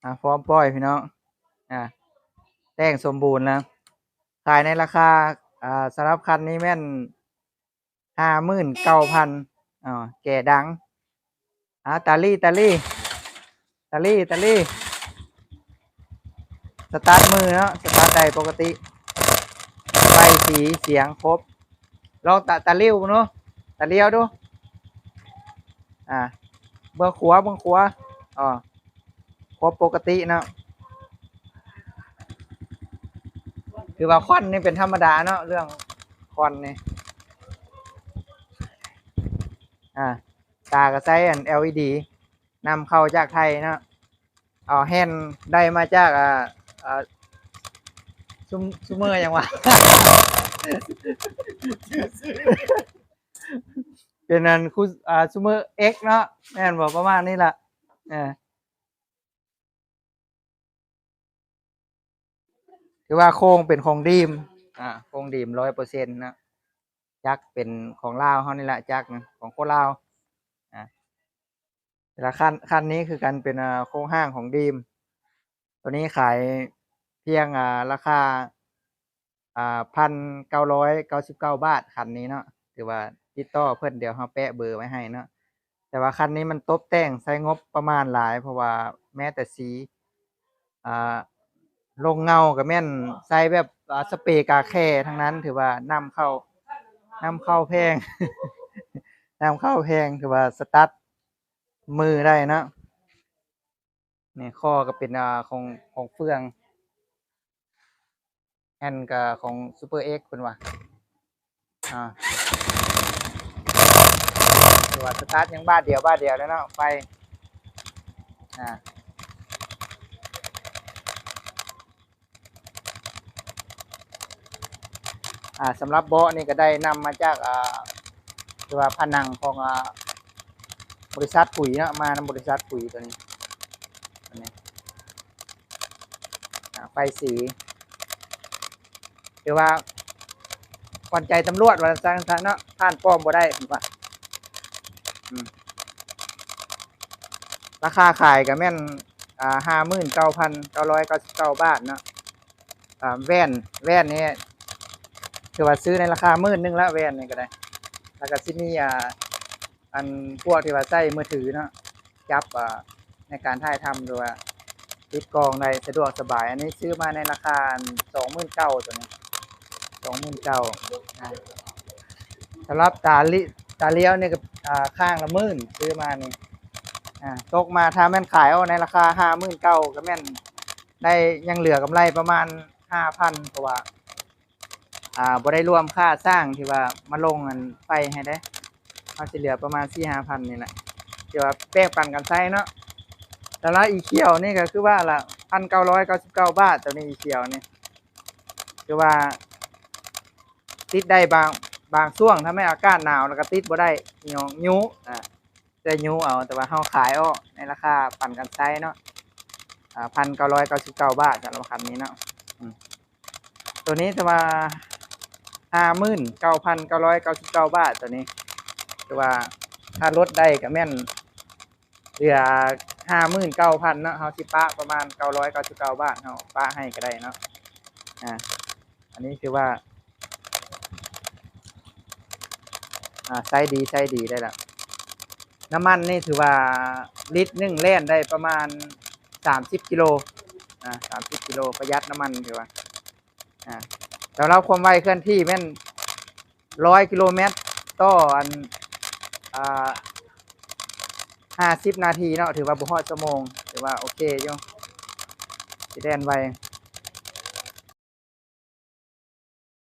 ອ່າ ພ້ອມປ່ອຍພີ່ນ້ອງ ອ່າ ແຕ່ງສົມບູນແລ້ວ ຂາຍໃນລາຄາ ອ່າ ສຳລັບຄັນນີ້ແມ່ນ ຫ້າໝື່ນເກົ້າພັນ ອ່າ ແກດັງ ອ່າ ຕາລີ້ ຕາລີ້ ຕາລີ້ ຕາລີ້ ສະຕາດມືເນາະ ສະຕາດໄດ້ປົກກະຕິ ໄຟສີ ສຽງຄົບ ລອງຕາ ຕາຫຼຽວເນາະ ຕາຫຼຽວດູ ອ່າ ເບື້ອງຂວາ ເບື້ອງຂວາ ອໍ ຄົບປົກກະຕິເນາະ ຄືວ່າຄວັນນີ້ເປັນທຳມະດາເນາະ ເລື່ອງຄວັນນີ້ ອ່າ ຕາກໍໃຊ້ອັນ ແອລອີດີ ນຳເຂົ້າຈາກໄທເນາະ ເອົາແຮນໄດ້ມາຈາກ ອ່າ ອ່າ ຊຸມ ຊຸມເມີຫຍັງວະ ເປັນອັນ ຄູ ອ່າ ຊຸມເມີເອັກເນາະ ແມ່ນບໍ່ ປະມານນີ້ລະ ເອີ ຖືວ່າໂຄງເປັນຂອງດີມ ອ່າ ໂຄງດີມຮ້ອຍເປີເຊັນເນາະ ຈັກເປັນຂອງລາວເຮົານີ້ແຫຼະ ຈັກນະຂອງຄົນລາວ ອ່າ ແຕ່ລະຄັນ ຄັນນີ້ຄືກັນເປັນ ອ່າ ໂຄງຮ່າງຂອງດີມ ໂຕນີ້ຂາຍພຽງ ອ່າ ລາຄາ ອ່າ ພັນເກົ້າຮ້ອຍເກົ້າສິບເກົ້າບາດ ຄັນນີ້ເນາະ ຖືວ່າຕິດຕໍ່ເພິ່ນ ດຽວເຮົາແປະເບີໄວ້ໃຫ້ເນາະ ແຕ່ວ່າຄັນນີ້ມັນຕົບແຕ່ງໃຊ້ງົບປະມານຫຼາຍ ເພາະວ່າແມ້ແຕ່ສີ ອ່າ ລົງເງົາກໍແມ່ນໃຊ້ແບບ ອ່າ ສະເປກາແຄທັງນັ້ນ ຖືວ່ານຳເຂົ້າ ນຳເຂົ້າແພງ ນຳເຂົ້າແພງ ຖືວ່າສະຕັດມືໄດ້ເນາະ ນີ້ ຂໍ້ກໍເປັນ ອ່າ ຂອງ ຂອງເຟືອງ ແຮນກໍຂອງຊຸບເປີເອັກເພິ່ນວ່າ ອ່າ ຖືວ່າສະຕາດຍັງບາດດຽວ ບາດດຽວແລ້ວເນາະ ໄຟ ອ່າ ອ່າ ສຳລັບເບາະນີ້ກໍໄດ້ນຳມາຈາກ ອ່າ ຄືວ່າຜະໜັງຂອງ ອ່າ ບໍລິສັດປຸຍເນາະ ມານຳບໍລິສັດປຸຍໂຕນີ້ ອັນນີ້ ອ່າ ໄຟສີ ຖືວ່າຂວັນໃຈຕຳຫຼວດວ່າຊັ້ນເນາະ ຜ່ານປ້ອມບໍ່ໄດ້ ເພິ່ນວ່າ ອືມ ລາຄາຂາຍກໍແມ່ນ ອ່າ ຫ້າໝື່ນເກົ້າພັນເກົ້າຮ້ອຍເກົ້າສິບເກົ້າບາດເນາະ ອ່າ ແວ່ນ ແວ່ນນີ້ຖືວ່າຊື້ໃນລາຄາໝື່ນໜຶ່ງລະ ແວ່ນນີ້ກໍໄດ້ ແລ້ວກໍຊິມີ ອ່າ ອັນພວກທີ່ວ່າໃຊ້ມືຖືເນາະ ຈັບ ອ່າ ໃນການຖ່າຍທຳ ຫຼືວ່າຕິດກ້ອງໄດ້ສະດວກສະບາຍ ອັນນີ້ຊື້ມາໃນລາຄາ ສອງໝື່ນເກົ້າ ໂຕນີ້ ສອງໝື່ນເກົ້າ ອ່າ ສຳລັບຕາລິ ຕາຫຼຽວນີ້ກໍ ອ່າ ຂ້າງລະໝື່ນ ຊື້ມານີ້ ອ່າ ຕົກມາ ຖ້າແມ່ນຂາຍອອກໃນລາຄາ ຫ້າໝື່ນເກົ້າ ກໍແມ່ນໄດ້ ຍັງເຫຼືອກຳໄລປະມານ ຫ້າພັນ ເພາະວ່າ ອ່າ ບໍ່ໄດ້ລວມຄ່າຊ່າງທີ່ວ່າມາລົງອັນໄຟໃຫ້ເດ້ ເຮົາຊິເຫຼືອປະມານສີ່ຫ້າພັນນີ້ແຫຼະ ທີ່ວ່າແບ່ງປັນກັນໃຊ້ເນາະ ແລ້ວອີຂຽວນີ້ກໍຄືວ່າລະ ພັນເກົ້າຮ້ອຍເກົ້າສິບເກົ້າບາດ ໂຕນີ້ອີຂຽວນີ້ ຄືວ່າຕິດໄດ້ບາງ ບາງຊ່ວງ ຖ້າແມ່ນອາກາດໜາວແລ້ວກໍຕິດບໍ່ໄດ້ ຍ້ອນຍຸ ອ່າ ແຕ່ຍູ້ເອົາ ແຕ່ວ່າເຮົາຂາຍອອກໃນລາຄາປັນກັນໃຊ້ເນາະ ອ່າ ພັນເກົ້າຮ້ອຍເກົ້າສິບເກົ້າບາດ ສຳລັບຄັນນີ້ເນາະ ອືມ ໂຕນີ້ຖືວ່າ ຫ້າໝື່ນເກົ້າພັນເກົ້າຮ້ອຍເກົ້າສິບເກົ້າບາດ ໂຕນີ້ ຖືວ່າຖ້າລົດໄດ້ກໍແມ່ນເຫຼືອ ຫ້າໝື່ນເກົ້າພັນເນາະ ເຮົາຊິປະປະມານເກົ້າຮ້ອຍເກົ້າສິບເກົ້າບາດ ເຮົາປະໃຫ້ກໍໄດ້ເນາະ ອ່າ ອັນນີ້ຖືວ່າ ອ່າ ໃຊ້ດີ ໃຊ້ດີໄດ້ລະ ນ້ຳມັນນີ້ຖືວ່າລິດໜຶ່ງແລ່ນໄດ້ປະມານສາມສິບກິໂລ ອ່າ ສາມສິບກິໂລ ປະຢັດນ້ຳມັນຖືວ່າ ອ່າ ສຳລັບຄວາມໄວເຄື່ອນທີ່ແມ່ນຮ້ອຍກິໂລແມັດຕໍ່ອັນ ອ່າ ຫ້າສິບນາທີເນາະ ຖືວ່າບໍ່ຮອດຊົ່ວໂມງ ຖືວ່າໂອເຄຢູ່ ຊິແລ່ນໄວ